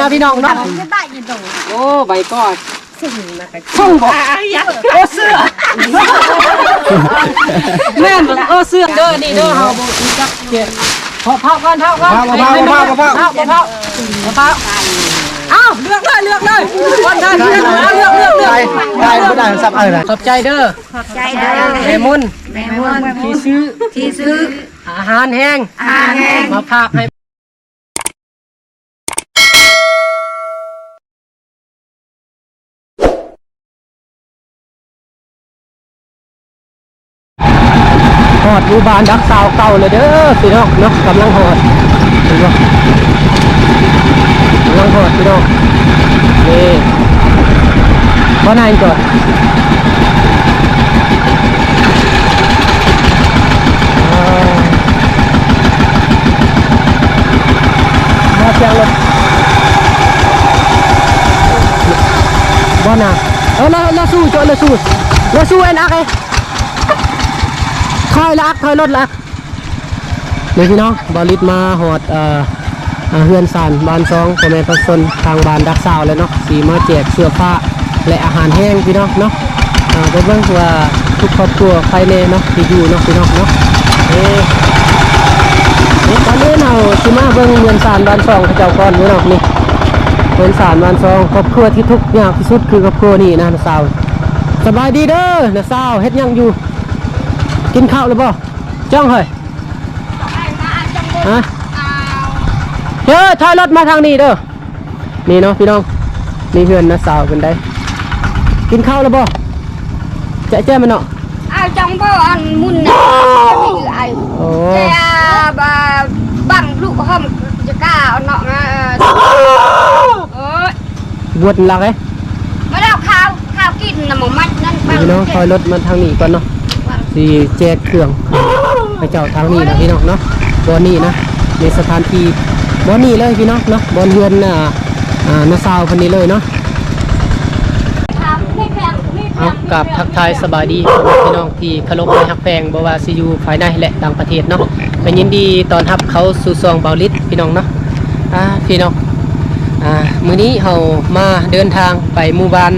ນະພີ່ນ້ອງເນາະ. ໂອ້ ໃບກໍ ຊຸ່ງນະ ຊຸ່ງບໍ່? ໂອ້ ເສື້ອ ແມ່ນບໍ່? ໂອ້ ເສື້ອເດີ ນີ້ເດີ ເຮົາບໍ່ຮູ້ຈັກເຈັດ ເຜົາ ເຜົາກ່ອນ ເຜົາກ່ອນ ເຜົາ ເຜົາ ເຜົາ ເຜົາ ເຜົາ ເອົາ ເລືອກເລີຍ ເລືອກເລີຍ ກ່ອນໄດ້ ເລືອກເລີຍ ເລືອກ ເລືອກ ເລືອກ ໄດ້ ໄດ້ ບໍ່ໄດ້ ສັບເອົາໄດ້. ຂອບໃຈເດີ ຂອບໃຈເດີ ແມ່ມົນ ແມ່ມົນ ທີ່ຊື້ ທີ່ຊື້ ອາຫານແຮງ ອາຫານແຮງ ມາຝາກໃຫ້. ຮອດໝູ່ບ້ານຫຼັກຊາວເກົ້າແລ້ວເດີພີ່ນ້ອງເນາະ ກຳລັງຮອດ ເຫັນບໍ່ ກຳລັງຮອດພີ່ນ້ອງ ນີ້ ບໍ່ນານກ່ອນ. ມາສຽງລົດ ບໍ່ນະ ເອີ ລະ ລະຊູ ເຈາະ ລະຊູ ລະຊູ ເອັນອັກເອ ຖອຍລະອັກ ຖອຍລົດລະອັກ. ນີ້ພີ່ນ້ອງ ບ່າວລິດມາຮອດ ເອີ ເຮືອນຊານບ້ານຊ່ອງ ພໍ່ແມ່ປະຊາຊົນທາງບ້ານດັກຊາວແລ້ວເນາະ ຊິມາແຈກເສື້ອຜ້າ ແລະ ອາຫານແຫ້ງພີ່ນ້ອງເນາະ. ເອີ ໄປເບິ່ງວ່າທຸກຄອບຄົວໃຜແດ່ເນາະ ທີ່ຢູ່ເນາະພີ່ນ້ອງເນາະ. ເອີ ນີ້ ກ່ອນອື່ນເຮົາຊິມາເບິ່ງເຮືອນຊານບ້ານຊ່ອງເຂົາເຈົ້າກ່ອນພີ່ນ້ອງ. ນີ້ ເຮືອນຊານບ້ານຊ່ອງ ຄອບຄົວທີ່ທຸກຍາກທີ່ສຸດຄືຄອບຄົວນີ້ນະ ນ້າສາວ. ສະບາຍດີເດີ ນ້າສາວ ເຮັດຫຍັງຢູ່? ກິນເຂົ້າແລ້ວບໍ່? ຈ້ອງເຮີ້ຍ ຮະ ເຮີ້ຍ ຖອຍລົດມາທາງນີ້ເດີ. ນີ້ເນາະພີ່ນ້ອງ ນີ້ເຮືອນນ້າສາວເພິ່ນໄດ໋. ກິນເຂົ້າແລ້ວບໍ່? ແຈະ ແຈະມັນເນາະ. ອ້າວ ຈ້ອງບໍ່ອັນມຸນນະ ໂອ້ ແຈະ ອາ ບາ ບັງລູກຫອມຈະກ້າເນາະ. ໂອ້ຍ ບວດຫຼັກເອີຍ ມາແລ້ວ ຂ້າວ ຂ້າວກິນນະ ໝໍມັດນັ້ນ. ພີ່ນ້ອງ ຖອຍລົດມາທາງນີ້ກ່ອນເນາະ ຊິແຈກເຄື່ອງໃຫ້ເຈົ້າທາງນີ້ນະພີ່ນ້ອງເນາະ. ບ່ອນນີ້ນະ ໃນສະຖານທີ່ບ່ອນນີ້ເລີຍພີ່ນ້ອງເນາະ ບ່ອນເຮືອນ ອ່າ ອ່າ ນ້າສາວເພິ່ນນີ້ເລີຍເນາະ. ເອົາ ກາບທັກທາຍສະບາຍດີພໍ່ແມ່ພີ່ນ້ອງທີ່ເຄົາລົບ ແລະ ຮັກແພງ ບໍ່ວ່າຊິຢູ່ພາຍໃນ ແລະ ຕ່າງປະເທດເນາະ ກໍຍິນດີຕ້ອນຮັບເຂົ້າສູ່ຊ່ອງບ່າວລິດພີ່ນ້ອງເນາະ. ອ່າ ພີ່ນ້ອງ ອ່າ ມື້ນີ້ເຮົາມາເດີນທາງໄປໝູ່ບ້ານ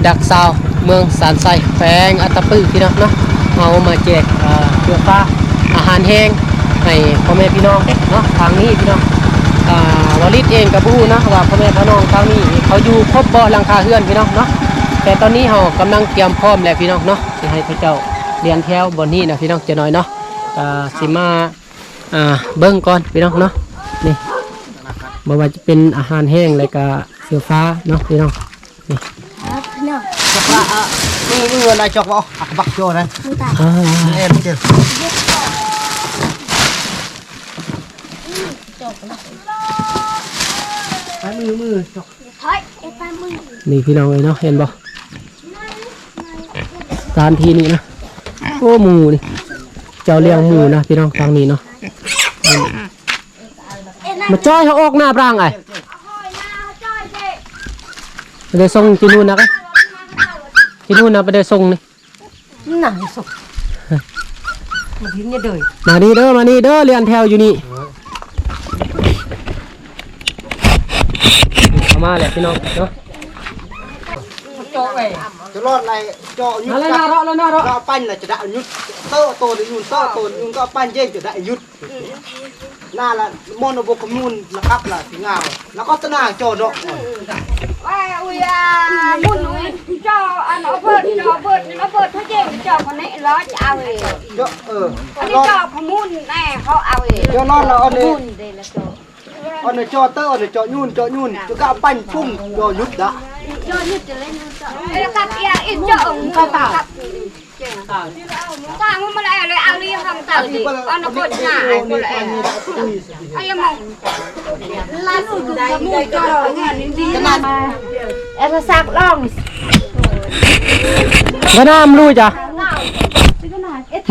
ດັກຊາວ ເມືອງຊານໄຊ ແຂວງອັດຕະປື ພີ່ນ້ອງເນາະ. ເຮົາມາແຈກ ເອີ ເສື້ອຜ້າ ອາຫານແຫ້ງໃຫ້ພໍ່ແມ່ພີ່ນ້ອງເນາະ ທາງນີ້ພີ່ນ້ອງ. ອ່າ ບ່າວລິດເອງກໍບໍ່ຮູ້ນະວ່າພໍ່ແມ່ພີ່ນ້ອງທາງນີ້ເຂົາຢູ່ຄົບບໍ່ ຫຼັງຄາເຮືອນພີ່ນ້ອງເນາະ. ແຕ່ຕອນນີ້ເຮົາກຳລັງຕຽມພ້ອມແລ້ວພີ່ນ້ອງເນາະ ຊິໃຫ້ເຂົາເຈົ້າລຽນແຖວບ່ອນນີ້ນະພີ່ນ້ອງ. ຈັກໜ້ອຍເນາະ ກໍຊິມາ ອ່າ ເບິ່ງກ່ອນພີ່ນ້ອງເນາະ. ນີ້ ບໍ່ວ່າຈະເປັນອາຫານແຫ້ງ ແລະກະເສື້ອຜ້າເນາະພີ່ນ້ອງ. ນີ້ ຈອກລະ ອາ ມື ມືນາຍຈອກບໍ່ ອັກບັກໂຈນະ. ອ່າ ເອັນເຈັດ ມື ມືຈອກ. ນີ້ພີ່ນ້ອງເອີຍເນາະ ເຫັນບໍ່? ສະຖານທີ່ນີ້ນະ ໂອ້ ໝູນີ້ ເຈົ້າລ້ຽງໝູນະພີ່ນ້ອງ ທາງນີ້ເນາະ. ມາຈ້ອຍເຮົາອອກໜ້າປາງອ້າຍ ໄປໄດ້ສົ່ງທີ່ນູ້ນນະ ທີ່ນູ້ນນະ ໄປໄດ້ສົ່ງນີ້. ນະ ມາທີ່ນີ້ເດີ ມານີ້ເດີ ມານີ້ເດີ ລຽນແຖວຢູ່ນີ້. ເຂົ້າມາແຫຼະພີ່ນ້ອງເນາະ. ຈະລອດໄລເຈາະຍຸດ ມາແລ້ວນະ ເລາະແລ້ວນະ ເລາະ ເລາະປັນລະຈະໄດ້ຍຸດ ໂຕໂຕໄດ້ຍຸດ ໂຕໂຕໄດ້ຍຸດ ກໍປັນເຢັນຈະໄດ້ຍຸດ. ນາລະ ມອນບໍ່ຂະມູນລະກັບລະຊິງາວ ລະກໍຕະນາເຈາະດອກ. Ai, ui, a, mun, ui, cho ăn ớt bớt, cho ớt bớt, ăn ớt bớt thôi chứ, cho con nãy lo chứ ao ơi. Cho, ờ, ăn đi lo. Cho con mun nè, họ ao ơi. Cho lo là ăn đi. Mun đây là cho. Ăn đi cho tớ, ăn đi cho nhun, cho nhun, cho cả bánh phung, cho nhút đã. Cho nhút cho lên, cho. Ê, cắt ia, ít cho ông, cắt. Ê, là sạc lòng. ບໍ່ນ້ຳ ລຸຍຈ້ະ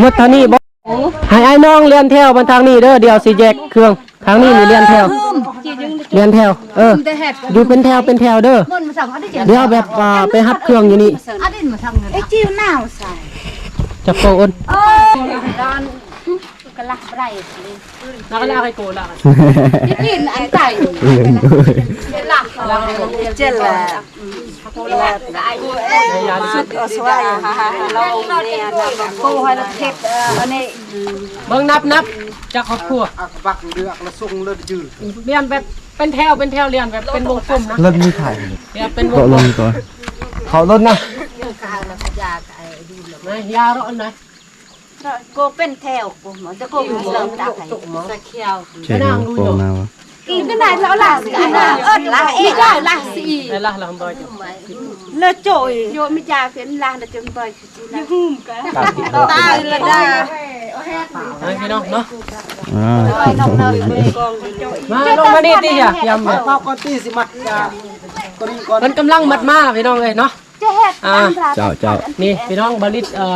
ໝົດເທົ່ານີ້ບໍ່? ໃຫ້ອ້າຍນ້ອງລຽນແຖວມາທາງນີ້ເດີ ດຽວຊິແຈກເຄື່ອງ. ທາງນີ້ນີ້ລຽນແຖວ ລຽນແຖວ ເອີ ຢູ່ເປັນແຖວເປັນແຖວເດີ ດຽວແບບ ອ່າ ໄປຮັບເຄື່ອງຢູ່ນີ້ ຈັບໂຕອົນ ກະລະໄປ ລະກະລະໄປໂກລະ ກິນອັນໃດ ເຈັດລະ. ເບິ່ງນັບໆ ຈັກຄອບຄົວ ລຽນແບບເປັນແຖວ ເປັນແຖວ ລຽນແບບເປັນວົງກົມນະ ເລີ່ມມີຖ່າຍ ລຽນເປັນວົງກົມ ເຂົາລົດນະ ມາ ຢາເລາະນະ. ໂກເປັນແຖວ ໂກ ມັນຈະໂກເລີ່ມຈາກໃຜ ສະຂຽວ ເຈໂກນາວະ ກິນກັນໄດ້ລະລະ ກິນລະເອິດລະເອດລະຊິ ລະລະລະໂຈຍ ໂຍມິຈາເປັນລະລະຈົນບອຍ ຍະຫຸມກະ ຕາຍລະດາ ພີ່ນ້ອງເນາະ ອ່າ ມາລົງມານີ້ຕິ ຢາກຢາມ ເຂົາກໍຕິຊິມັດ ເພິ່ນກຳລັງມັດມາ ພີ່ນ້ອງເອີຍເນາະ. ອ່າ ເຈົ້າ ເຈົ້າ ນີ້ພີ່ນ້ອງ ບ່າວລິດ ເອີ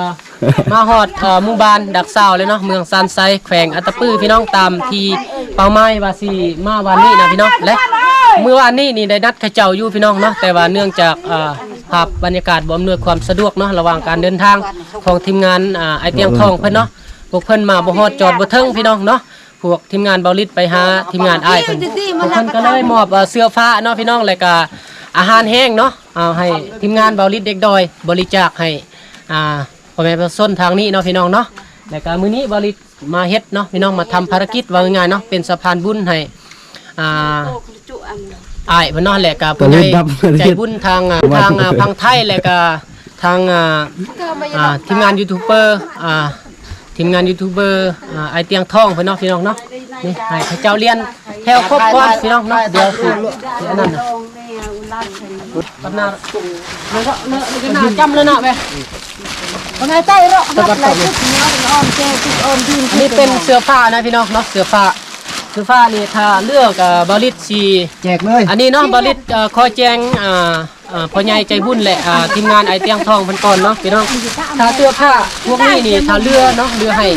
ມາຮອດ ເອີ ໝູ່ບ້ານດາກຊາວແລ້ວເນາະ ເມືອງຊານໄຊ ແຂວງອັດຕະປື ພີ່ນ້ອງ ຕາມທີ່ເປົ້າໝາຍວ່າຊິມາວານນີ້ນະ ພີ່ນ້ອງ ແລະ ມື້ວານນີ້ນີ້ໄດ້ນັດເຂົາເຈົ້າຢູ່ ພີ່ນ້ອງເນາະ ແຕ່ວ່າເນື່ອງຈາກ ເອີ ພາບບັນຍາກາດບໍ່ອຳນວຍຄວາມສະດວກເນາະ ລະຫວ່າງການເດີນທາງຂອງທີມງານ ເອີ ອ້າຍຕຽງທອງເພິ່ນເນາະ ພວກເພິ່ນມາບໍ່ຮອດ ຈອດບໍ່ເຖິງ ພີ່ນ້ອງເນາະ. ພວກທີມງານບ່າວລິດໄປຫາທີມງານອ້າຍເພິ່ນ ພວກເພິ່ນກໍເລີຍມອບ ເອີ ເສື້ອຜ້າເນາະ ພີ່ນ້ອງ ແລະກະອາຫານແຫ້ງເນາະ ເອົາໃຫ້ທີມງານບ່າວລິດເດັກດອຍ ບໍລິຈາກໃຫ້ ອ່າ ພໍ່ແມ່ປະຊາຊົນທາງນີ້ເນາະ ພີ່ນ້ອງເນາະ ແລະກະມື້ນີ້ບ່າວລິດມາເຮັດເນາະ ພີ່ນ້ອງ ມາທຳພາລະກິດ ເວົ້າງ່າຍໆເນາະ ເປັນສະພານບຸນໃຫ້ ອ່າ ອ້າຍເພິ່ນເນາະ ແລະກະຜູ້ໃຫຍ່ໃຈບຸນທາງ ອ່າ ທາງ ອ່າ ຝັ່ງໄທ ແລະກະ ທາງ ອ່າ ອ່າ ທີມງານຢູທູບເບີ ອ່າ ທີມງານຢູທູບເບີ ອ່າ ອ້າຍຕຽງທອງເພິ່ນເນາະ ພີ່ນ້ອງເນາະ ນີ້ໃຫ້ເຂົາເຈົ້າລຽນແຖວຄົບກ່ອນ ພີ່ນ້ອງເນາະ ດຽວຊິອັນນັ້ນນະ ກັບໜ້າ ໜ້າຈຳເລີຍນະແມ່ ອັນນີ້ເປັນເສື້ອຜ້ານະ ພີ່ນ້ອງເນາະ ເສື້ອຜ້າ ເສື້ອຜ້ານີ້ຖ້າເລືອກ ເອີ ບ່າວລິດຊິແຈກເລີຍ ອັນນີ້ເນາະ ບ່າວລິດ ເອີ ຂໍແຈ້ງ ອ່າ ອ່າ ພໍ່ໃຫຍ່ໃຈບຸນ ແລະ ອ່າ ທີມງານອ້າຍຕຽງທອງເພິ່ນກ່ອນເນາະ ພີ່ນ້ອງ ຖ້າເສື້ອຜ້າພວກນີ້ນີ້ ຖ້າເຫຼືອເນາະ ເຫຼືອໃຫ້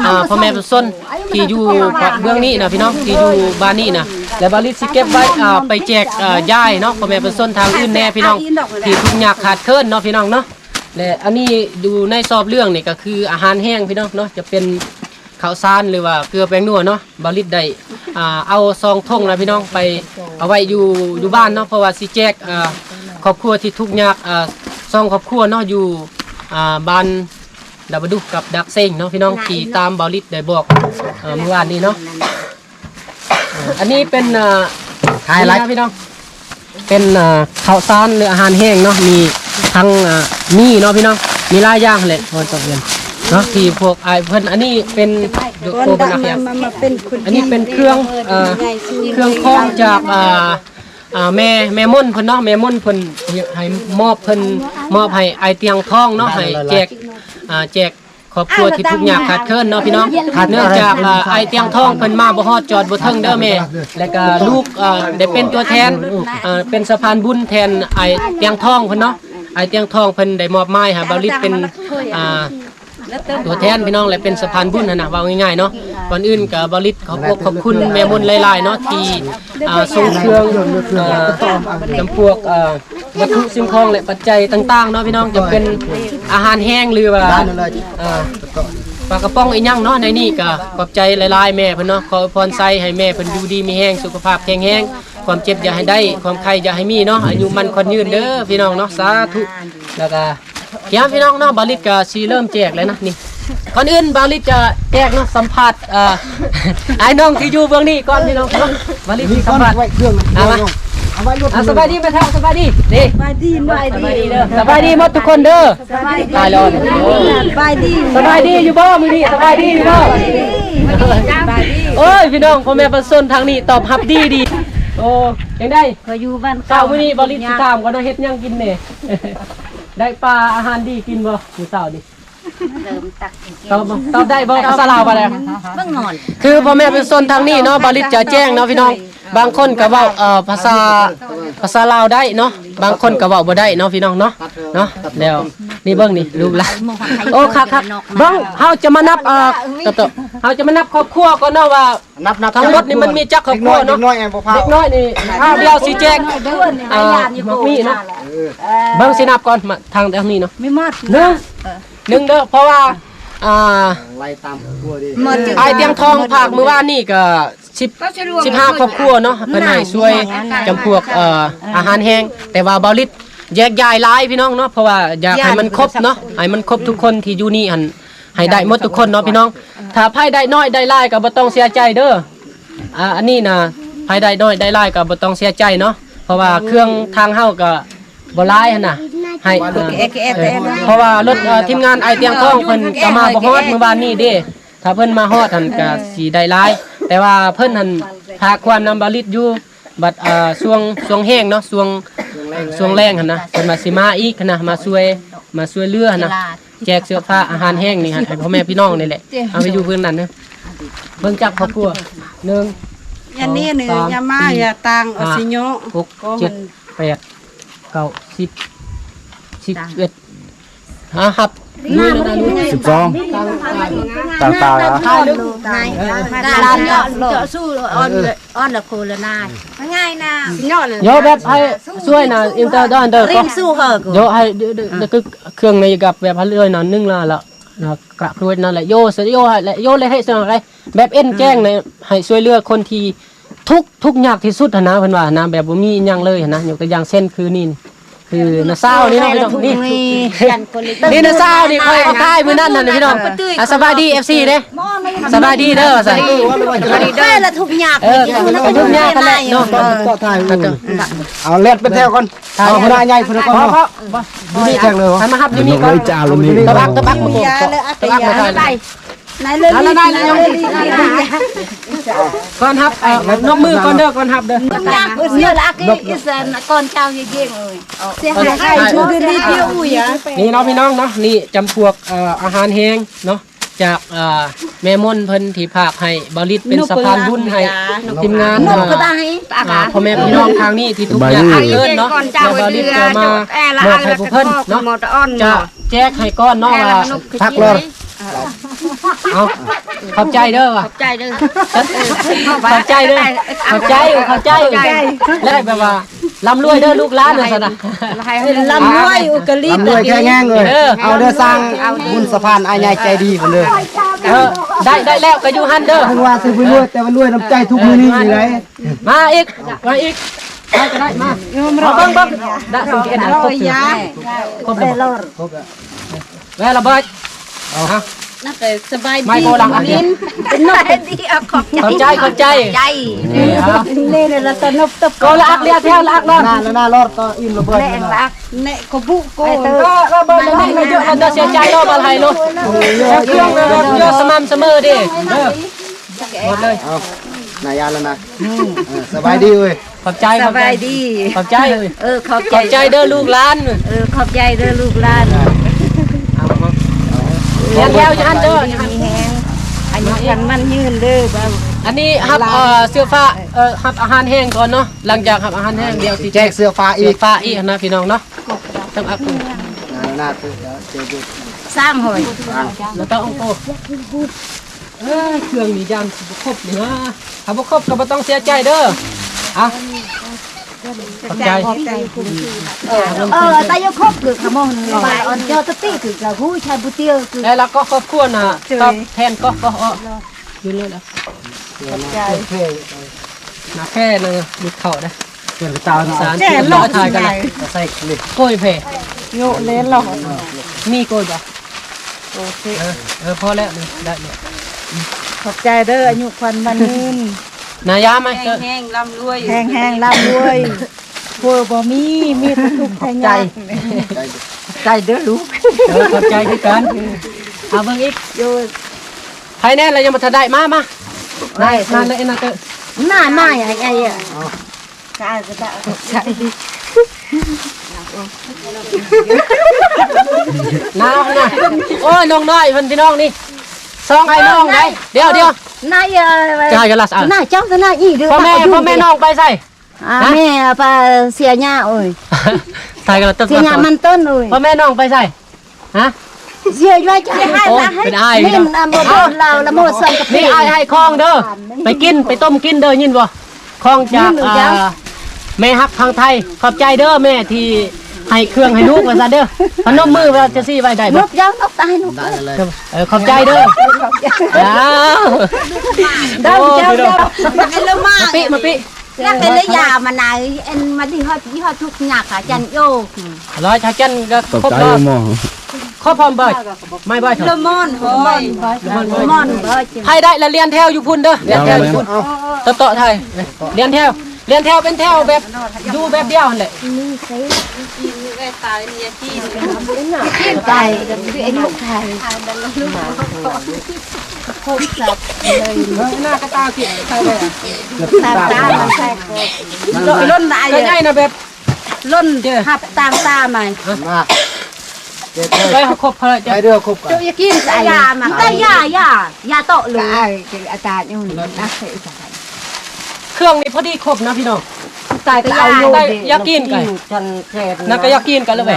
ອ່າ ພໍ່ແມ່ປະຊາຊົນທີ່ຢູ່ເບື້ອງນີ້ນະ ພີ່ນ້ອງ ທີ່ຢູ່ບ້ານນີ້ນະ ແລະ ບ່າວລິດຊິເກັບໄວ້ ອ່າ ໄປແຈກ ອ່າ ຢາຍເນາະ ພໍ່ແມ່ປະຊາຊົນທາງອື່ນແດ່ ພີ່ນ້ອງ ທີ່ທຸກຍາກຂາດເຂີນເນາະ ພີ່ນ້ອງເນາະ ແລະ ອັນນີ້ຢູ່ໃນສອບເລື່ອງນີ້ກໍຄືອາຫານແຫ້ງ ພີ່ນ້ອງເນາະ ຈະເປັນ ເຂົ້າສານ ຫຼືວ່າເກືອແປ້ງນົວເນາະ ບ່າວລິດໄດ້ ອ່າ ເອົາສອງຖົງນະພີ່ນ້ອງ ໄປເອົາໄວ້ຢູ່ ຢູ່ບ້ານເນາະ ເພາະວ່າຊິແຈກ ອ່າ ຄອບຄົວທີ່ທຸກຍາກ ອ່າ ສອງຄອບຄົວເນາະ ຢູ່ ອ່າ ບ້ານດາບະດຸກັບດາກເຊັງເນາະ ພີ່ນ້ອງ ທີ່ຕາມບ່າວລິດໄດ້ບອກ ອ່າ ມື້ວານນີ້ເນາະ ອ່າ ອັນນີ້ເປັນ ອ່າ ໄຮໄລ ນີ້ນະພີ່ນ້ອງ ເປັນ ເອີ ເຂົ້າສານ ຫຼື ອາຫານແຫ້ງເນາະ ມີທັງ ເອີ ໝີ່ເນາະ ພີ່ນ້ອງ ມີຫຼາຍຢ່າງຫັ້ນແຫຼະ ເນາະ ທີ່ພວກອ້າຍເພິ່ນ ອັນນີ້ເປັນ ອັນນີ້ເປັນເຄື່ອງ ເອີ ເຄື່ອງຂອງຈາກ ເອີ ແມ່ ແມ່ມົນເພິ່ນເນາະ ແມ່ມົນເພິ່ນໃຫ້ມອບ ເພິ່ນມອບໃຫ້ອ້າຍຕຽງທອງເນາະ ໃຫ້ແຈກ ອ່າ ແຈກ ຄອບຄົວທີ່ທຸກຍາກຂາດເຂີນເນາະພີ່ນ້ອງ ເນື່ອງຈາກ ອ່າ ອ້າຍຕຽງທອງເພິ່ນມາບໍ່ຮອດຈອດບໍ່ເຖິງເດີແມ່ ແລະກະລູກ ເອີ ໄດ້ເປັນຕົວແທນ ເອີ ເປັນສະພານບຸນແທນອ້າຍຕຽງທອງເພິ່ນເນາະ ອ້າຍຕຽງທອງເພິ່ນໄດ້ມອບໝາຍໃຫ້ບ່າວລິດເປັນ ອ່າ ຕົວແທນພີ່ນ້ອງ ແລະເປັນສະພານບຸນຫັ້ນນະ ເວົ້າງ່າຍໆເນາະ ກ່ອນອື່ນກະບ່າວລິດຂອບອົກຂອບຄຸນແມ່ມົນຫຼາຍໆເນາະ ທີ່ ອ່າ ສົ່ງເຄື່ອງ ເອີ ນຳພວກ ເອີ ວັດຖຸສິ່ງຂອງ ແລະ ປັດໄຈຕ່າງໆເນາະພີ່ນ້ອງ ຈະເປັນອາຫານແຫ້ງ ຫຼືວ່າ ອ່າ ປາກະປ໋ອງອີ່ຫຍັງເນາະ ໃນນີ້ກະຂອບໃຈຫຼາຍໆແມ່ເພິ່ນເນາະ ຂໍອວຍພອນໄຊໃຫ້ແມ່ເພິ່ນຢູ່ດີມີແຮງ ສຸຂະພາບແຂງແຮງ ຄວາມເຈັບຢ່າໃຫ້ໄດ້ ຄວາມໄຂ້ຢ່າໃຫ້ມີເນາະ ອາຍຸໝັ້ນຂວັນຍືນເດີພີ່ນ້ອງເນາະ ສາທຸ ແລ້ວກະ ຄຽມພີ່ນ້ອງເນາະ ບ່າວລິດກະຊິເລີ່ມແຈກແລ້ວນະ ນີ້ ກ່ອນອື່ນບ່າວລິດຈະແຈກເນາະ ສຳພາດ ເອີ ອ້າຍນ້ອງທີ່ຢູ່ເບື້ອງນີ້ກ່ອນພີ່ນ້ອງເນາະ ບ່າວລິດຊິສຳພາດ ເອົາມາ ອ່າ ສະບາຍດີແມ່ເຖົ້າ ສະບາຍດີເດ້ ສະບາຍດີ ສະບາຍດີເດີ ສະບາຍດີໝົດທຸກຄົນເດີ ສະບາຍດີ ຕາຍແລ້ວ ສະບາຍດີ ສະບາຍດີຢູ່ບໍ່ມື້ນີ້ ສະບາຍດີຢູ່ບໍ່ ສະບາຍດີ ໂອ້ຍ ພີ່ນ້ອງ ພໍ່ແມ່ປະຊາຊົນທາງນີ້ຕອບຮັບດີດີ ໂອ້ ຈັ່ງໃດ ຂ້ອຍຢູ່ບ້ານເກົ່າ ເຊົ້າມື້ນີ້ບໍ່ລິດຊິຖາມກ່ອນເນາະ ເຮັດຫຍັງກິນແດ່ ໄດ້ປາອາຫານດີກິນບໍ່ມື້ເຊົ້ານີ້? ເລີ່ມຕັກ ຕອບ ຕອບໄດ້ບໍ່? ພາສາລາວວ່າແນວໃດ? ເບິ່ງງອນ ຄືພໍ່ແມ່ປະຊາຊົນທາງນີ້ເນາະ ບ່າວລິດຈະແຈ້ງເນາະພີ່ນ້ອງ ບາງຄົນກໍເວົ້າ ເອີ ພາສາ ພາສາລາວໄດ້ເນາະ ບາງຄົນກໍເວົ້າບໍ່ໄດ້ເນາະພີ່ນ້ອງເນາະ ເນາະ ແລ້ວນີ້ເບິ່ງນີ້ລູກຫຼານ ໂອ້ ຄັກໆ ເບິ່ງ ເຮົາຈະມານັບ ເອີ ໂຕະ ເຮົາຈະມານັບຄອບຄົວກ່ອນເນາະວ່າ ນັບ ນັບ ທັງໝົດນີ້ມັນມີຈັກຄອບຄົວເນາະ ເດັກນ້ອຍ ເດັກນ້ອຍແອງບໍ່ພາວ ເດັກນ້ອຍນີ້ ອ້າວ ດຽວຊິແຈກ ເອີ ໝາກມີເນາະ ເອີ ເບິ່ງຊິນັບກ່ອນ ທາງແຖວນີ້ເນາະ ມີໝົດ ໜຶ່ງ ເອີ ໜຶ່ງເດີ ເພາະວ່າ ອ່າ ໄລ່ຕາມຄອບຄົວເດ້ ອ້າຍຕຽງທອງຝາກມື້ວານນີ້ກໍສິບ ສິບຫ້າຄອບຄົວເນາະ ເພິ່ນໃຫ້ຊ່ວຍຈຳພວກ ເອີ ອາຫານແຫ້ງ ແຕ່ວ່າບ່າວລິດແຍກຍ້າຍຫຼາຍພີ່ນ້ອງເນາະ ເພາະວ່າຢາກໃຫ້ມັນຄົບເນາະ ໃຫ້ມັນຄົບທຸກຄົນທີ່ຢູ່ນີ້ຫັ້ນ ໃຫ້ໄດ້ໝົດທຸກຄົນເນາະພີ່ນ້ອງ ຖ້າໃຜໄດ້ໜ້ອຍໄດ້ຫຼາຍກໍບໍ່ຕ້ອງເສຍໃຈເດີ ອ່າ ອັນນີ້ນະ ໃຜໄດ້ໜ້ອຍໄດ້ຫຼາຍກໍບໍ່ຕ້ອງເສຍໃຈເນາະ ເພາະວ່າເຄື່ອງທາງເຮົາກໍບໍ່ຫຼາຍຫັ້ນນະ ໃຫ້ ເພາະວ່າລົດ ເອີ ທີມງານອ້າຍຕຽງທອງເພິ່ນກໍມາບໍ່ຮອດມື້ວານນີ້ເດ້ ຖ້າເພິ່ນມາຮອດຫັ້ນກໍຊິໄດ້ຫຼາຍ ແຕ່ວ່າເພິ່ນຫັ້ນຝາກຄວາມນຳບ່າວລິດຢູ່ ບັດ ເອີ ຊ່ວງ ຊ່ວງແຮງເນາະ ຊ່ວງ ຊ່ວງແລງຫັ້ນນະ ເພິ່ນວ່າຊິມາອີກຫັ້ນນະ ມາຊ່ວຍ ມາຊ່ວຍເຫຼືອຫັ້ນນະ ແຈກເສື້ອຜ້າອາຫານແຫ້ງນີ້ໃຫ້ພໍ່ແມ່ພີ່ນ້ອງນີ້ແຫຼະ ເອົາໄປຢູ່ພື້ນນັ້ນເດີ ເບິ່ງຈັກຄອບຄົວ ໜຶ່ງ ອັນນີ້ນີ້ ສອງ ຢ່າມາ ສາມ ຢ່າຕັ້ງ ເອົາຊິໂຍະ ຫົກ ເຈັດ ແປດ ເກົ້າ ສິບ ສິບເອັດ ຫາຮັບ ສິບສອງ ຕ່າງໆ ເນາະ ເຈາະສູ່ອ່ອນ ອ່ອນລະໂຄລະນາຍ ງ່າຍນະ ໂຍແບບໃຫ້ຊ່ວຍນະ ອິນເຕີດອນເຕີ ເລັ່ງສູ້ເຮີ ໂຍໃຫ້ ເຄື່ອງໃນກັບແບບໃຫ້ເລີຍນະ ໜຶ່ງລະລະ ກະໂຄລະນາຍ ໂຍ ໂຍໃຫ້ ໂຍເລີຍໃຫ້ຊ່ວຍ ແບບເອັນແຈ້ງໃນ ໃຫ້ຊ່ວຍເຫຼືອຄົນທີ່ທຸກ ທຸກຍາກທີ່ສຸດຫັ້ນນະ ເພິ່ນວ່າຫັ້ນນະ ແບບບໍ່ມີອີ່ຫຍັງເລີຍຫັ້ນນະ ຍົກຕົວຢ່າງເຊັ່ນຄືນີ້ ຄືນ້າສາວນີ້ເນາະ ພີ່ນ້ອງ ນີ້ ນີ້ນ້າສາວນີ້ ຂ້ອຍເອົາຖ່າຍມື້ນັ້ນຫັ້ນນະ ພີ່ນ້ອງ ອ່າ ສະບາຍດີ ເອັຟຊີ ເດ້ ສະບາຍດີເດີ ວ່າຊັ້ນ ແຕ່ລະທຸກຍາກ ເອີ ທຸກຍາກຫັ້ນແຫຼະເນາະ ເອົາແລ່ນເປັນແຖວກ່ອນ ເອົາຫົວໜ້າໃຫຍ່ພຸ້ນກ່ອນເນາະ ຢູ່ນີ້ແຈກເລີຍ ໃຫ້ມາຮັບຢູ່ນີ້ກ່ອນ ຕະບັກ ຕະບັກ ຕະບັກ ນາຍເລີລີ ນາຍເລີລີ ກ່ອນຮັບ ເອີ ນົບມືກ່ອນເດີ ກ່ອນຮັບເດີ ເສືອລະອັກ ອີສານ ກ່ອນເຈົ້າເຢັນເອີຍ ເສຍຫາຍ ນີ້ເນາະ ພີ່ນ້ອງເນາະ ນີ້ຈຳພວກ ເອີ ອາຫານແຫ້ງເນາະ ຈາກ ເອີ ແມ່ມົນເພິ່ນທີ່ຝາກໃຫ້ບ່າວລິດເປັນສະພານບຸນໃຫ້ທີມງານ ນກກໍໄດ້ ອ່າ ພໍ່ແມ່ພີ່ນ້ອງທາງນີ້ທີ່ທຸກຍາກເກີນເນາະ ແລ້ວບ່າວລິດກໍມາມອບໃຫ້ພວກເພິ່ນເນາະ ຈະແຈກໃຫ້ກ່ອນເນາະວ່າ ພັກລອ ເອົາ ຂອບໃຈເດີ ຂອບໃຈເດີ ຂອບໃຈເດີ ຂອບໃຈ ຂອບໃຈ ແລະແບບວ່າ ລ່ຳລວຍເດີລູກຫຼານ ວ່າຊັ້ນນະ ໃຫ້ລ່ຳລວຍ ອຸກະລິດ ລ່ຳລວຍແຂງແຮງເລີຍ ເອີ ເອົາເດີ ສ້າງບຸນສະພານອ້າຍໃຫຍ່ໃຈດີພຸ້ນເດີ ເອີ ໄດ້ ໄດ້ແລ້ວກໍຢູ່ຫັ້ນເດີ ເຖິງວ່າຊິບໍ່ລວຍ ແຕ່ວ່າລວຍນ້ຳໃຈທຸກມື້ນີ້ນີ້ໄດ໋ ມາອີກ ມາອີກ ໄດ້ກໍໄດ້ ມາ ເບິ່ງ ເບິ່ງ ໄດ້ ສັງເກດ ຄົບ ຄົບແລ້ວ ແວ່ລະເບີດ ເອົາ ນັກເອີຍ ສະບາຍດີ ໄມ້ໂບລານ ເປັນນກ ຂອບໃຈ ຂອບໃຈ ເນລະຕະນົບຕົບ ກໍລະອັກ ລຽວແຖວລະອັກ ນອນ ໜ້າລອດ ກໍອີ່ມລະເບີດ ແນກຂະບຸໂກ ລະເບີດ ນະເຍາະ ລະເຍາະ ເສຍໃຈ ລະບາດໄຫ້ໂລດ ເຄື່ອງ ລະເຍາະ ສະໝ່ຳສະເໝີເດ້ ເອີ ໝົດເລີຍ ເອົາ ນາຍາລະນະ ເອີ ສະບາຍດີເວີຍ ຂອບໃຈ ສະບາຍດີ ຂອບໃຈ ເອີ ຂອບໃຈ ຂອບໃຈເດີລູກຫຼານ ເອີ ຂອບໃຈເດີລູກຫຼານ ເອົາ ເອົາ ເອົາ ເອົາ ມີແຮງ ອາຍຸໝັ້ນຍືນເດີ ອັນນີ້ຮັບ ເອີ ເສື້ອຜ້າ ເອີ ຮັບອາຫານແຫ້ງກ່ອນເນາະ ຫຼັງຈາກຮັບອາຫານແຫ້ງ ດຽວຊິແຈກເສື້ອຜ້າອີກ ເສື້ອຜ້າອີກຫັ້ນນະ ພີ່ນ້ອງເນາະ ຕ້ອງອັບ ສ້າງຫອຍ ແລ້ວຕ້ອງ ເອີ ເຄື່ອງນີ້ຢ້ານຊິບໍ່ຄົບນີ້ນະ ຖ້າບໍ່ຄົບກໍບໍ່ຕ້ອງເສຍໃຈເດີ ອ່ະ ຂອບໃຈ ເອີ ເອີ ແຕ່ຢ່າຄົບຄືຂະໝໍ່ໜຶ່ງ ອອນເຈົ້າຕະຕິຄືກະຮູ້ຊາຍບຸຕຽວຄື ແລ້ວກໍຄອບຄົວນະ ຕອບແທນກໍ ກໍ ຢູ່ເລີຍລະ ຂອບໃຈ ໜ້າແພນະ ມີເຂົ້າເດ້ ເພິ່ນກໍຕາມສານ ແຈກໂລດ ຖ່າຍກັນລະ ໃສ່ເລີຍ ໂກ້ຍແພ ໂຍະເລີຍລະ ມີໂກ້ຍບໍ່? ໂອເຄ ເອີ ເອີ ພໍແລ້ວ ໄດ້ແລ້ວ ຂອບໃຈເດີ ອາຍຸຂວັນໝັ້ນຍືນ ນາຍາມ ແຮງໆ ລ່ຳລວຍ ແຮງໆ ລ່ຳລວຍ ຜົວບໍ່ມີ ມີແຕ່ທຸກແຕ່ຍາກ. ຂອບໃຈເດີລູກ. ເອີ ຂອບໃຈຄືກັນ. ເອົາເບິ່ງອີກ. ໂດຍ. ໃຜແດ່ລະຍັງບໍ່ທັນໄດ້? ມາ ມາ. ໄດ້ ມາເລີຍ ນາເຕີ. ມາ ມາ ໄອ້ ໄອ້ ນາ ນາ. ໂອ້ຍ ນ້ອງນ້ອຍເພິ່ນ ພີ່ນ້ອງນີ້ ສອງອ້າຍນ້ອງໃດ. ດຽວ ດຽວ ນາຍ ເອີ ຈະໃຫ້ກັນລະ ນາເຈົ້າ ນາອີເດີ. ພໍ່ແມ່ ພໍ່ແມ່ນ້ອງໄປໃສ? ອ່າ ແມ່ໄປເສຍຫຍ້າ. ໂອ້ຍ ຖ່າຍກັນລະ ເສຍຫຍ້າມັນຕົ້ນ. ໂອ້ຍ ພໍ່ແມ່ນ້ອງໄປໃສ? ຮະ? ເສຍຢູ່ໃຈ. ໂອ້ ເປັນອ້າຍເນາະ. ລາວລະໝົດສ່ວນກັບ ນີ້ອ້າຍໃຫ້ຂອງເດີ ໄປກິນ ໄປຕົ້ມກິນເດີ ຍິນບໍ່? ຂອງຈາກ ອ່າ ແມ່ຮັກທາງໄທ. ຂອບໃຈເດີແມ່ທີ່ໃຫ້ເຄື່ອງໃຫ້ລູກວ່າຊັ້ນເດີ. ພະນົມມືວ່າຈະຊີ້ໄວ້ໄດ້ບໍ່? ນົກເຈົ້າ ນົກຕາຍ ນົກ. ເອີ ຂອບໃຈເດີ. ເຈົ້າ ເຈົ້າ ເຈົ້າ. ມາປິ ມາປິ. ຢາກໄດ້ເລີຍຢາມານາຍ ອັນມາດີຮອດ ຮອດທຸກຍາກອາຈານໂຍ. ລອຍທາຈັນກໍ ຂອບໃຈເດີໝໍ. ຂໍພ້ອມເບີດ ໄມ້ເບີດ ລະມອນ ເຮີ້ຍ ລະມອນເບີດ. ໃຜໄດ້ລະລຽນແຖວຢູ່ພຸ້ນເດີ ລຽນແຖວຢູ່ພຸ້ນ. ເອົາ ເຕາະໆ ໄທ ລຽນແຖວ ລຽນແຖວ ເປັນແຖວແບບ ຢູ່ແບບດຽວຫັ້ນແຫຼະ. ໄປ ເອີ ໜ້າກະຕາຊິໃສ່ໄດ້ ຕາມຕາໃສ່ ລົ້ນໄດ້ ໃຫຍ່ນະ ແບບລົ້ນ ຮັບຕາມຕາໃໝ່. ມາ ໄປເຮົາຄົບເຂົາແລ້ວ ໄປເດີ ຄົບກັນ. ເຈົ້າຢ່າກິນ ໄດ້ຢາມາ ໄດ້ຢາ ຢາ ຢາໂຕະເລີຍ. ອາຈານຢູ່ນັ້ນນະ. ເຄື່ອງນີ້ພໍດີຄົບນະພີ່ນ້ອງ. ຕາຍກໍເອົາຢູ່ ໄດ້ຢາກກິນກັນ ນັ້ນກໍຢາກກິນກັນເລີຍ. ກໍ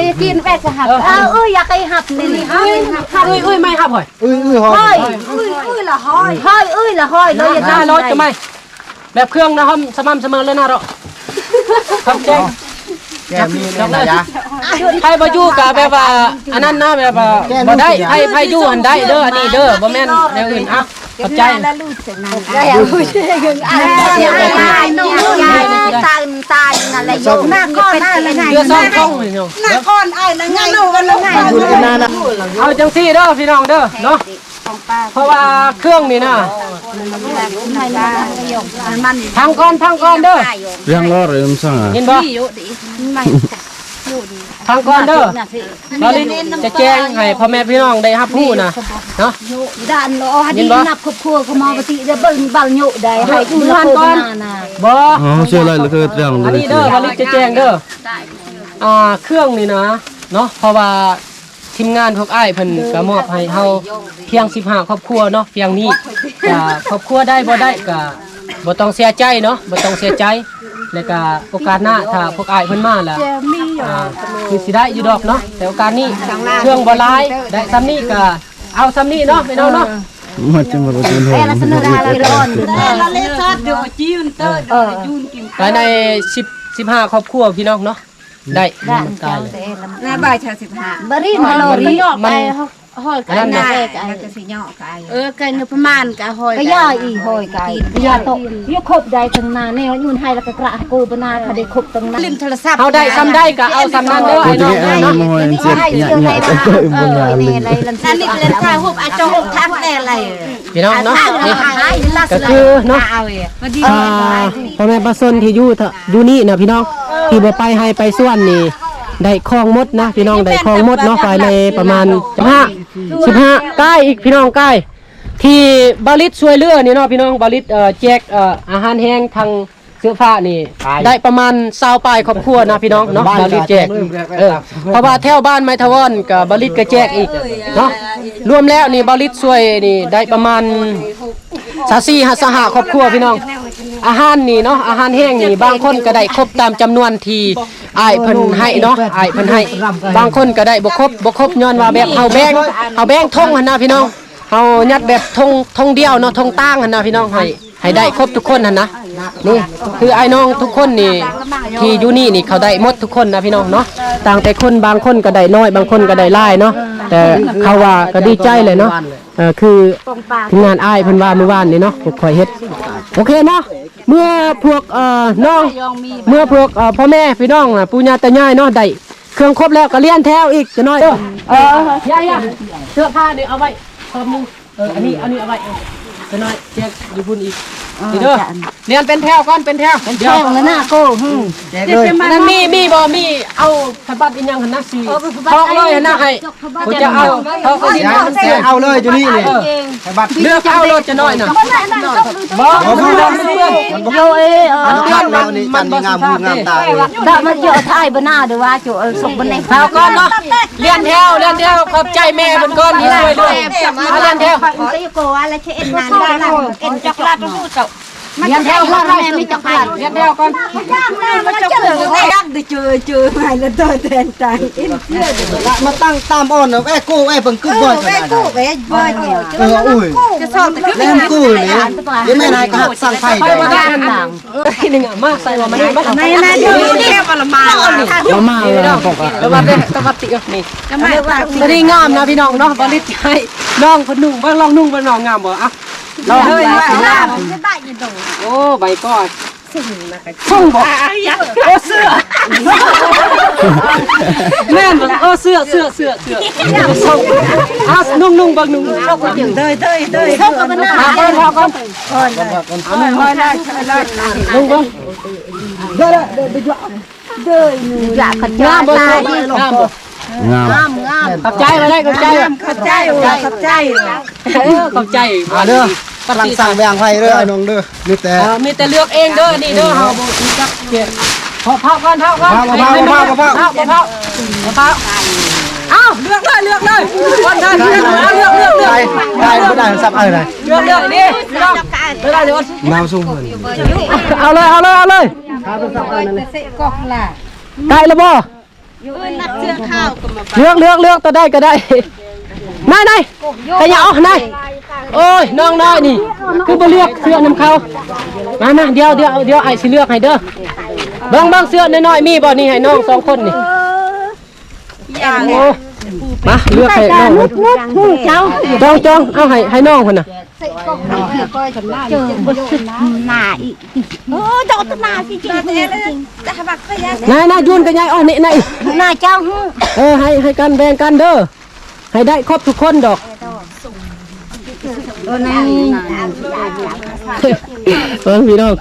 ຢາກກິນແບກກໍຮັບ. ເອີ ເອີ ຢາກໃຫ້ຮັບນີ້ ເອື້ອຍ ເອື້ອຍ ໄມ້ຮັບ ເຮີ້ຍ ເອື້ອຍ ເຮີ້ຍ ເອື້ອຍ ລະເຮີ້ຍ ເຮີ້ຍ ເອື້ອຍ ລະເຮີ້ຍ ເຮີ້ຍ ເອື້ອຍ ລະເຮີ້ຍ ເລີຍ ຢາກໄດ້ ລະເຮີ້ຍ ເຮີ້ຍ ຈະໄໝ ແບບເຄື່ອງນະ ເຮົາສະໝ່ຳສະເໝີເລີຍນະເນາະ. ຂອບໃຈ ແກມີເນຍ ໃຜບໍ່ຢູ່ກໍແບບວ່າ ອັນນັ້ນນະ ແບບວ່າບໍ່ໄດ້ ໃຜ ໃຜຢູ່ຫັ້ນໄດ້ເດີ ອັນນີ້ເດີ ບໍ່ແມ່ນແນວອື່ນ. ເອົາ ຂອບໃຈ. ເຫຼືອສອງກ່ອງນີ້ເນາະ ເອົາຈັ່ງຊີ້ເດີພີ່ນ້ອງເດີເນາະ. ເພາະວ່າເຄື່ອງນີ້ນະ ຟັງກ່ອນ ຟັງກ່ອນເດີ. ຍັງລໍເລີຍຊັ້ນ ຍິນບໍ່? ຟັງກ່ອນເດີ ບ່າວລິດຈະແຈ້ງໃຫ້ພໍ່ແມ່ພີ່ນ້ອງໄດ້ຮັບຮູ້ນະເນາະ. ດ້ານ ໂອ້ ດີນັບຄອບຄົວເຂົາມາປະຕິໄດ້ເບິ່ງບາງໂຍະໄດ້ ໃຫ້ຢູ່ນະ ໂຄສະນານະ. ບໍ່ ເອົາ ເຊື່ອຫຼາຍເລີຍ ອັນນີ້ເດີ ບ່າວລິດຈະແຈ້ງເດີ. ອ່າ ເຄື່ອງນີ້ນະເນາະ ເພາະວ່າ ທີມງານພວກອ້າຍເພິ່ນກໍມອບໃຫ້ເຮົາພຽງສິບຫ້າຄອບຄົວເນາະ ພຽງນີ້. ກໍຄອບຄົວໃດບໍ່ໄດ້ກໍບໍ່ຕ້ອງເສຍໃຈເນາະ ບໍ່ຕ້ອງເສຍໃຈ. ແລ້ວກໍໂອກາດໜ້າຖ້າພວກອ້າຍເພິ່ນມາລະ ອ່າ ຄືຊິໄດ້ຢູ່ດອກເນາະ. ແຕ່ໂອກາດນີ້ເຄື່ອງບໍ່ຫຼາຍ ໄດ້ສ່ຳນີ້ກໍເອົາສ່ຳນີ້ເນາະ ພີ່ນ້ອງເນາະ. ມາຈະມາເປັນແທ້ ພາຍໃນສິບ ສິບຫ້າຄອບຄົວພີ່ນ້ອງເນາະ. ໄດ້ ໄດ້ ໜ້າບ່າຍຊາວສິບຫ້າ ບໍລິມາໂລຣີ ມັນ ຫອຍກັນນະ ເອີ ກັນຢູ່ປະມານກະຫອຍ ກະຢາອີກ ຫອຍກະຢາໂຕະຢູ່ຄົບໄດ້ທັງນາ ແນວຢູ່ໄທລະກະກະໂກບະນາ ຖ້າໄດ້ຄົບທັງນາ ຫຼິ້ນໂທລະສັບ ເຮົາໄດ້ສ່ຳໃດກະເອົາສ່ຳນັ້ນເດີ ອ້າຍນ້ອງເນາະ. ອັນນີ້ເປັນຖ່າຍຮູບອາໂຈະທາງແດ່ໄລ ພີ່ນ້ອງເນາະ ນີ້ກະຄືເນາະ ອ່າ ພໍ່ແມ່ປະຊາຊົນທີ່ຢູ່ ຢູ່ນີ້ນະພີ່ນ້ອງ ທີ່ບໍ່ໄປໄຮ່ໄປສວນນີ້ ໄດ້ຂອງໝົດນະພີ່ນ້ອງ ໄດ້ຂອງໝົດເນາະ ພາຍໃນປະມານສິບຫ້າ ສິບຫ້າ ກາຍອີກພີ່ນ້ອງ ກາຍ ທີ່ບ່າວລິດຊ່ວຍເຫຼືອນີ້ເນາະພີ່ນ້ອງ. ບ່າວລິດ ເອີ ແຈກ ເອີ ອາຫານແຮງທາງເສື້ອຜ້ານີ້ ໄດ້ປະມານຊາວປາຍຄອບຄົວນະພີ່ນ້ອງເນາະ ບ່າວລິດແຈກ ເອີ ເພາະວ່າແຖວບ້ານໄມທະວອນກະບ່າວລິດກະແຈກອີກເນາະ. ລວມແລ້ວນີ້ບ່າວລິດຊ່ວຍນີ້ໄດ້ປະມານຊາວສີ່ ຊາວຫ້າຄອບຄົວພີ່ນ້ອງ. ອາຫານນີ້ເນາະ ອາຫານແຮງນີ້ ບາງຄົນກະໄດ້ຄົບຕາມຈຳນວນທີ່ອ້າຍເພິ່ນໃຫ້ເນາະ ອ້າຍເພິ່ນໃຫ້. ບາງຄົນກະໄດ້ບໍ່ຄົບ ບໍ່ຄົບຍ້ອນວ່າແບບເຮົາແບ່ງ ເຮົາແບ່ງຖົງຫັ້ນນະພີ່ນ້ອງ ເຮົາຍັດແບບຖົງ ຖົງດຽວເນາະ ຖົງຕ່າງຫັ້ນນະພີ່ນ້ອງ ໃຫ້ ໃຫ້ໄດ້ຄົບທຸກຄົນຫັ້ນນະ. ນີ້ຄືອ້າຍນ້ອງທຸກຄົນນີ້ ທີ່ຢູ່ນີ້ນີ້ ເຂົາໄດ້ໝົດທຸກຄົນນະພີ່ນ້ອງເນາະ. ຕ່າງແຕ່ຄົນ ບາງຄົນກະໄດ້ໜ້ອຍ ບາງຄົນກະໄດ້ຫຼາຍເນາະ ແຕ່ເຂົາວ່າກະດີໃຈແຫຼະເນາະ. ເອີ ຄືທີມງານອ້າຍເພິ່ນວ່າມື້ວານນີ້ເນາະ ພວກຂ້ອຍເຮັດ ໂອເຄເນາະ. ເມື່ອພວກ ເອີ ນ້ອງ ເມື່ອພວກ ເອີ ພໍ່ແມ່ພີ່ນ້ອງ ປູ່ຍ່າຕາຍາຍເນາະ ໄດ້ເຄື່ອງຄົບແລ້ວ ກະລຽນແຖວອີກຈັກໜ້ອຍເດີ. ເອີ ຢ່າໆ ເສື້ອຜ້ານີ້ເອົາໄວ້ຕອນໜຶ່ງ. ເອີ ອັນນີ້ ອັນນີ້ເອົາໄວ້ ເອີ ຈັກໜ້ອຍແຈກຢູ່ພຸ້ນອີກ. ນີ້ເດີ ລຽນເປັນແຖວກ່ອນ ເປັນແຖວ ເປັນແຖວແລ້ວນະໂກ. ແຈກເລີຍ ນັ້ນມີ ມີບໍ່ ມີ ເອົາຜ້າບັດອີຫຍັງຫັ້ນນະ ຊິຖອກເລີຍຫັ້ນນະ ໃຫ້ ເຂົາຈະເອົາ ເອົາເອົາເລີຍຢູ່ນີ້ນີ້ ເອີ ໃຫ້ບັດ ເລືອກເອົາໂລດຈະໜ້ອຍນະ ບໍ່ ບໍ່ ບໍ່ ມັນບໍ່ ມັນບໍ່ ມັນບໍ່ ມັນບໍ່ ມັນບໍ່ ມັນຈະເອົາຖ່າຍບໍ່ໜ້າເດີວ່າຈະເອົາສົກບໍ່ແນ່ ເອົາກ່ອນເນາະ ລຽນແຖວ ລຽນແຖວ ຂອບໃຈແມ່ເພິ່ນກ່ອນທີ່ຊ່ວຍເຫຼືອ ລຽນແຖວ ລຽນແຖວກ່ອນ ລຽນແຖວກ່ອນ ຍັກໄດ້ເຈີ ເຈີໃໝ່ລະໂຕແທນຕາຍ ມາຕັ້ງຕາມອ່ອນນະ ແອໂກແອເບິ່ງກຶບບໍ່ ແອໂກແອບໍ່ ເອີ ໂອ້ຍ ຈະຊອບແລ້ວກູນີ້ ເຫັນແມ່ນາຍກະຮັກສ້າງໄຟໄດ້ ນີ້ງາມມາກ ໃສ່ວ່າມັນ ໃນ ໃນ ໃນ ມາ ມາ ສະຫວັດດີ ນີ້ ສະຫວັດດີ ເອີ ນີ້ ໂຕນີ້ງາມນະພີ່ນ້ອງເນາະ ບໍ່ລິດໃຫ້ນ້ອງເພິ່ນນຸ່ງເບິ່ງ ລອງນຸ່ງເບິ່ງ ນ້ອງງາມບໍ່ ເອົາ ລອງ ໂອ້ ໃບກອດ ສົ່ງບໍ່ ໂອ້ ເສື້ອ ແມ່ນບໍ່ ໂອ້ ເສື້ອ ເສື້ອ ເສື້ອ ເສື້ອ ເອົາ ນຸ່ງ ນຸ່ງເບິ່ງ ນຸ່ງ ເດີ ເດີ ເດີ ເອົາກ່ອນ ເອົາກ່ອນ ເອົາ ນຸ່ງເບິ່ງ ເດີ ເດີ ເດີ ງາມບໍ່ ງາມບໍ່ ງາມ ງາມ ຂອບໃຈ ວ່າໄດ້ ຂອບໃຈ ຂອບໃຈ ຂອບໃຈ ເອີ ຂອບໃຈ ມາເດີ ກຳລັງສ້າງແວງໄຟເດີ ອ້າຍນ້ອງເດີ ມີແຕ່ ເອີ ມີແຕ່ເລືອກເອງເດີ ນີ້ເດີ ເຮົາບໍ່ຮູ້ຈັກເຂດ ເຜົາ ເຜົາກ່ອນ ເຜົາກ່ອນ ເຜົາ ເຜົາ ເຜົາ ເຜົາ ເຜົາ ເອົາ ເລືອກເລີຍ ເລືອກເລີຍ ກ່ອນໄດ້ ເລືອກ ເລືອກ ເລືອກ ໄດ້ ໄດ້ ບໍ່ໄດ້ ສັບເອົາໄດ້ ເລືອກ ເລືອກ ນີ້ ເລືອກ ບໍ່ໄດ້ເລີຍ ນາວສູງ ເອົາເລີຍ ເອົາເລີຍ ເອົາເລີຍ ໄດ້ແລ້ວບໍ່? ເລືອກ ເລືອກ ເລືອກ ໂຕໃດກະໄດ້ ນາຍ ນາຍ ກະຢ່າອອກ ນາຍ ໂອ້ຍ ນ້ອງນ້ອຍນີ້ ຄືບໍ່ເລືອກເສື້ອນຳເຂົາ ມາ ມາ ດຽວ ດຽວ ດຽວ ອ້າຍຊິເລືອກໃຫ້ເດີ ເບິ່ງ ເບິ່ງ ເສື້ອນ້ອຍໆ ມີບໍ່ນີ້ ໃຫ້ນ້ອງສອງຄົນນີ້ ໂອ້ ມາ ເລືອກໃຫ້ນ້ອງ ນຸດ ນຸດ ເຈົ້າ ຈ້ອງ ເອົາໃຫ້ ໃຫ້ນ້ອງພຸ້ນນະ ເຈີບໍ່ສຸດໜ້າອີກ ເອີ ເຈົ້າຕະໜ້າຊິຈິງ ນາຍ ນາຍ ຢຸນກະຍາຍອອກນີ້ ນາຍ ໜ້າເຈົ້າ ເອີ ໃຫ້ ໃຫ້ກັນແບ່ງກັນເດີ ໃຫ້ໄດ້ຄົບທຸກຄົນດອກ ໂຕນີ້ ເບິ່ງພີ່ນ້ອງ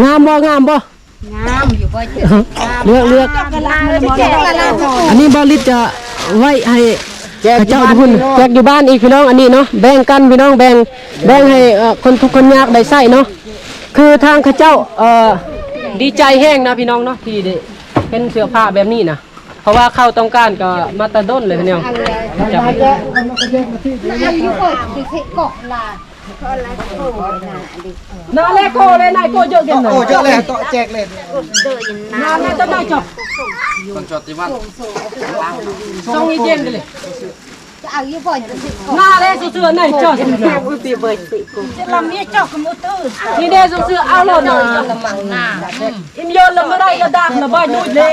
ງາມບໍ່ ງາມບໍ່? ງາມຢູ່ບໍ່ ເລືອກ ເລືອກ ອັນນີ້ບ່າວລິດຈະໄວ້ໃຫ້ເຂົາເຈົ້າຢູ່ພຸ້ນ ແຈກຢູ່ບ້ານອີກພີ່ນ້ອງ ອັນນີ້ເນາະ ແບ່ງກັນພີ່ນ້ອງ ແບ່ງ ແບ່ງໃຫ້ ເອີ ຄົນທຸກຄົນຍາກໄດ້ໃຊ້ເນາະ ຄືທາງເຂົາເຈົ້າ ເອີ ດີໃຈແຮງນະພີ່ນ້ອງເນາະ ທີ່ໄດ້ເຫັນເສື້ອຜ້າແບບນີ້ນະ ເພາະວ່າເຂົາຕ້ອງການກະມາແຕ່ດົນເລີຍພີ່ນ້ອງ ນາແລໂກເລີຍ ນາຍໂກເຢີກເກັນ ໂອ້ ເຢີກແລ້ວ ໂຕະແຈກເລີຍ ນາແລຈະໄດ້ຈອກ ສ່ອງອີເຈນເລີຍ ນາແລເສື້ອໃນຈອກ ລຳມີຈອກກະໝູດຕື່ນ ນີ້ເດ້ເສື້ອ ເອົາໂລດນາ ອິນຍອນລະບໍ່ໄດ້ລະດາກລະບໍ່ຢຸດເລີຍ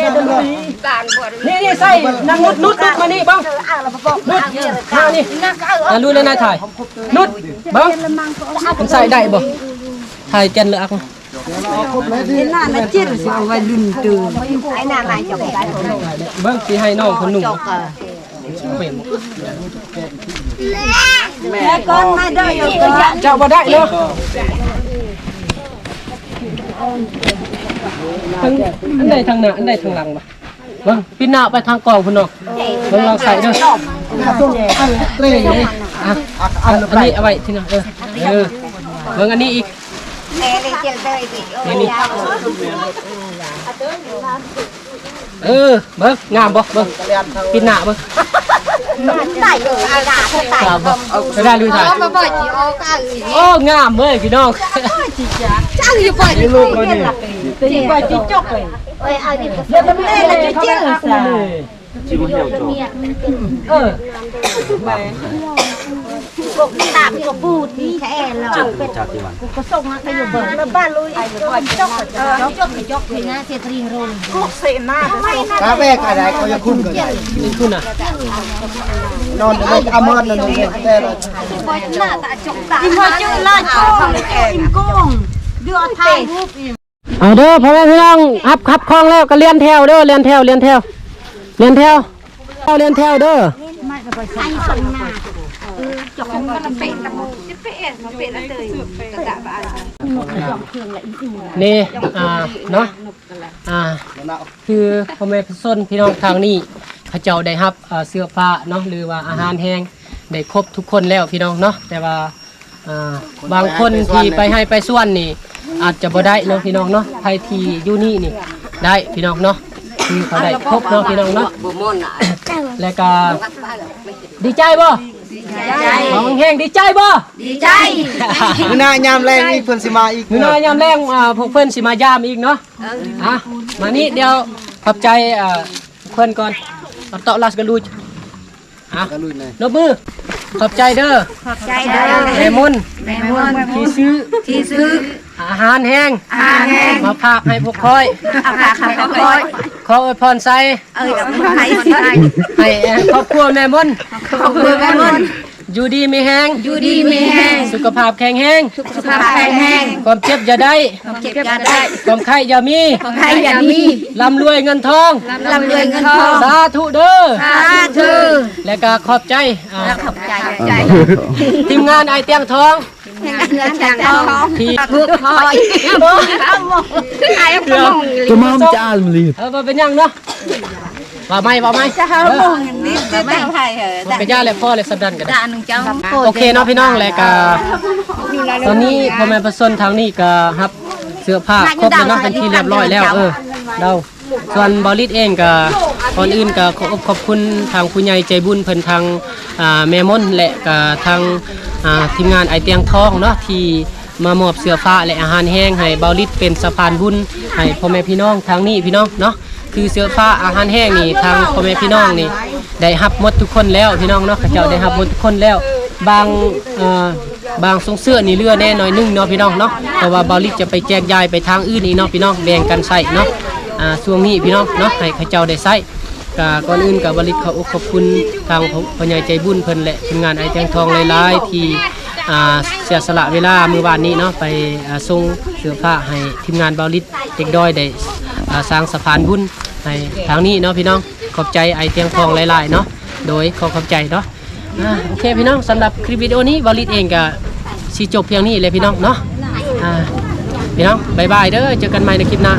ນີ້ ນີ້ໃສ່ນາງນຸດ ນຸດ ນຸດ ມານີ້ເບິ່ງ ນຸດ ມານີ້ ນາງລຸຍແລ້ວນາຍຖ່າຍ ນຸດ ເບິ່ງ ມັນໃສ່ໄດ້ບໍ່ ຖ່າຍແກ່ນເລີອາກ ເບິ່ງຊິໃຫ້ນ້ອງເພິ່ນນຸ່ງ ແມ່ກ່ອນມາເດີ ເຈົ້າບໍ່ໄດ້ເນາະ ທາງ ອັນໃດທາງໜ້າ ອັນໃດທາງຫຼັງວະ ເບິ່ງ ປິ່ນໜ້າໄປທາງກອງພຸ້ນເນາະ ເບິ່ງລອງໃສ່ເດີ ອັນນີ້ເອົາໄວ້ທີ່ນັ້ນ ເອີ ເອີ ເບິ່ງອັນນີ້ອີກ ນີ້ ນີ້ ເອີ ເບິ່ງ ງາມບໍ່ ເບິ່ງ ປິດໜ້າເບິ່ງ ໄດ້ຢູ່ ໄດ້ຢູ່ ໄດ້ ໂອ້ ງາມເວີຍພີ່ນ້ອງ ຈັງຢູ່ບໍ່ ຊິບໍ່ຈິຈົກເລີຍ ເອີ ເອົານີ້ ເອີ ເອີ ກະຕາມກະປູດນີ້ແທ້ລະ ກະສົ່ງມາກະຢູ່ເບິ່ງ ແລ້ວບ້ານລຸຍ ຈົກ ຈົກ ຈົກ ເສຍຕະລິງໂຣ ກະເສນາ ຕາແວກກະໄດ້ ເຂົາຈະຄຸ້ນກະໄດ້ ຄຸ້ນນະ ນອນເລີຍ ອາມອນນັ້ນເລີຍ ແຕ່ລະ ຈິມາຈື່ລາໂກ ເອີ ເດີ ຖ່າຍຮູບ ເອົາເດີ ພໍ່ແມ່ພີ່ນ້ອງ ຮັບ ຮັບຂອງແລ້ວກະລຽນແຖວເດີ ລຽນແຖວ ລຽນແຖວ ລຽນແຖວ ແຖວ ລຽນແຖວເດີ. ນີ້ ອ່າ ເນາະ ອ່າ ຄືພໍ່ແມ່ປະຊາຊົນພີ່ນ້ອງທາງນີ້ ເຂົາເຈົ້າໄດ້ຮັບ ອ່າ ເສື້ອຜ້າເນາະ ຫຼືວ່າອາຫານແຫ້ງ ໄດ້ຄົບທຸກຄົນແລ້ວພີ່ນ້ອງເນາະ. ແຕ່ວ່າ ອ່າ ບາງຄົນທີ່ໄປໄຮ່ໄປສວນນີ້ ອາດຈະບໍ່ໄດ້ເນາະພີ່ນ້ອງເນາະ. ໃຜທີ່ຢູ່ນີ້ນີ້ໄດ້ພີ່ນ້ອງເນາະ ຄືເຂົາໄດ້ຄົບເນາະພີ່ນ້ອງເນາະ. ແລ້ວກໍ ດີໃຈບໍ່? ດີໃຈ. ເວົ້າແຮງໆ ດີໃຈບໍ່? ດີໃຈ. ມື້ໜ້າຍາມແລງອີກ ເພິ່ນຊິມາອີກ. ມື້ໜ້າຍາມແລງ ອ່າ ພວກເພິ່ນຊິມາຢາມອີກເນາະ. ອ່ະ ມານີ້ ດຽວຂອບໃຈ ອ່າ ເພິ່ນກ່ອນ. ເອົາເຕາະລາສກະລູດ ອ່ະ ກະລຸຍແນ່ ນົບມື. ຂອບໃຈເດີ. ຂອບໃຈເດີ. ແມ່ມົນ ແມ່ມົນ ທີ່ຊື້ ທີ່ຊື້ ອາຫານແຫ້ງ ອາຫານແຫ້ງ ມາຝາກໃຫ້ພວກຂ້ອຍ ເອົາຝາກໃຫ້ພວກຂ້ອຍ. ຂໍອວຍພອນໃສ່ ເອີ ໃຫ້ ໃຫ້ຄອບຄົວແມ່ມົນ ຄອບຄົວແມ່ມົນ ຢູ່ດີມີແຮງ ຢູ່ດີມີແຮງ ສຸຂະພາບແຂງແຮງ ສຸຂະພາບແຂງແຮງ ຄວາມເຈັບຢ່າໄດ້ ເຈັບຢ່າໄດ້ ຄວາມໄຂ້ຢ່າມີ ຄວາມໄຂ້ຢ່າມີ ລ່ຳລວຍເງິນທອງ ລ່ຳລວຍເງິນທອງ ສາທຸເດີ ສາທຸ. ແລະກະຂອບໃຈ ອ່າ ຂອບໃຈ ຂອບໃຈ ທີມງານອ້າຍຕຽງທອງ ທີມງານອ້າຍຕຽງທອງ ທີ່ ກະມາຈານລີ ເອີ ບໍ່ເປັນຫຍັງເນາະ. ເວົ້າໃໝ່ ເວົ້າໃໝ່ ເປັນຫຍັງແຫຼະ ພໍແລ້ວ ສຳນັ້ນກໍໄດ້. ໂອເຄເນາະພີ່ນ້ອງ ແລະກະຕອນນີ້ພໍ່ແມ່ປະຊາຊົນທາງນີ້ກໍຮັບເສື້ອຜ້າຄົບແລ້ວເນາະ ເປັນທີ່ລຽບຮ້ອຍແລ້ວ. ເອີ ເຈົ້າ ສ່ວນເບົາລິດເອງກໍ ກ່ອນອື່ນກໍຂໍຂອບ ຂອບຄຸນທາງຜູ້ໃຫຍ່ໃຈບຸນເພິ່ນ ທາງ ອ່າ ແມ່ມົນ ແລະກໍທາງ ອ່າ ທີມງານອ້າຍຕຽງທອງເນາະ ທີ່ ມາມອບເສື້ອຜ້າ ແລະ ອາຫານແຫ້ງໃຫ້ເບົາລິດ ເປັນສະພານບຸນໃຫ້ພໍ່ແມ່ພີ່ນ້ອງທາງນີ້ພີ່ນ້ອງເນາະ. ຄືເສື້ອຜ້າ ອາຫານແຫ້ງນີ້ ທາງພໍ່ແມ່ພີ່ນ້ອງນີ້ໄດ້ຮັບໝົດທຸກຄົນແລ້ວພີ່ນ້ອງເນາະ ເຂົາເຈົ້າໄດ້ຮັບໝົດທຸກຄົນແລ້ວ. ບາງ ເອີ ບາງຊົງເສື້ອນີ້ເຫຼືອແດ່ໜ້ອຍໜຶ່ງເນາະພີ່ນ້ອງເນາະ ເພາະວ່າເບົາລິດຈະໄປແຈກຢາຍໄປທາງອື່ນອີກເນາະພີ່ນ້ອງ ແບ່ງກັນໃຊ້ເນາະ ອ່າ ຊ່ວງນີ້ພີ່ນ້ອງເນາະ ໃຫ້ເຂົາເຈົ້າໄດ້ໃຊ້. ກະກ່ອນອື່ນກະເບົາລິດຂໍຂອບອົກຂອບຄຸນທາງພໍ່ ພໍ່ໃຫຍ່ໃຈບຸນເພິ່ນ ແລະ ທີມງານອ້າຍຕຽງທອງຫຼາຍໆ ທີ່ ອ່າ ເສຍສະຫຼະເວລາມື້ວານນີ້ເນາະ ໄປ ອ່າ ສົ່ງເສື້ອຜ້າໃຫ້ທີມງານເບົາລິດເດັກດ້ອຍໄດ້ ອ່າ ສ້າງສະພານບຸນໃຫ້ທາງນີ້ເນາະພີ່ນ້ອງ. ຂອບໃຈອ້າຍຕຽງທອງຫຼາຍໆເນາະ ໂດຍ ຂໍຂອບໃຈເນາະ. ອ່າ ໂອເຄພີ່ນ້ອງ ສຳລັບຄລິບວິດີໂອນີ້ ເບົາລິດເອງກະຊິຈົບພຽງນີ້ແຫຼະພີ່ນ້ອງເນາະ. ອ່າ ພີ່ນ້ອງ ບາຍບາຍເດີ ເຈີກັນໃໝ່ໃນຄລິບໜ້າ.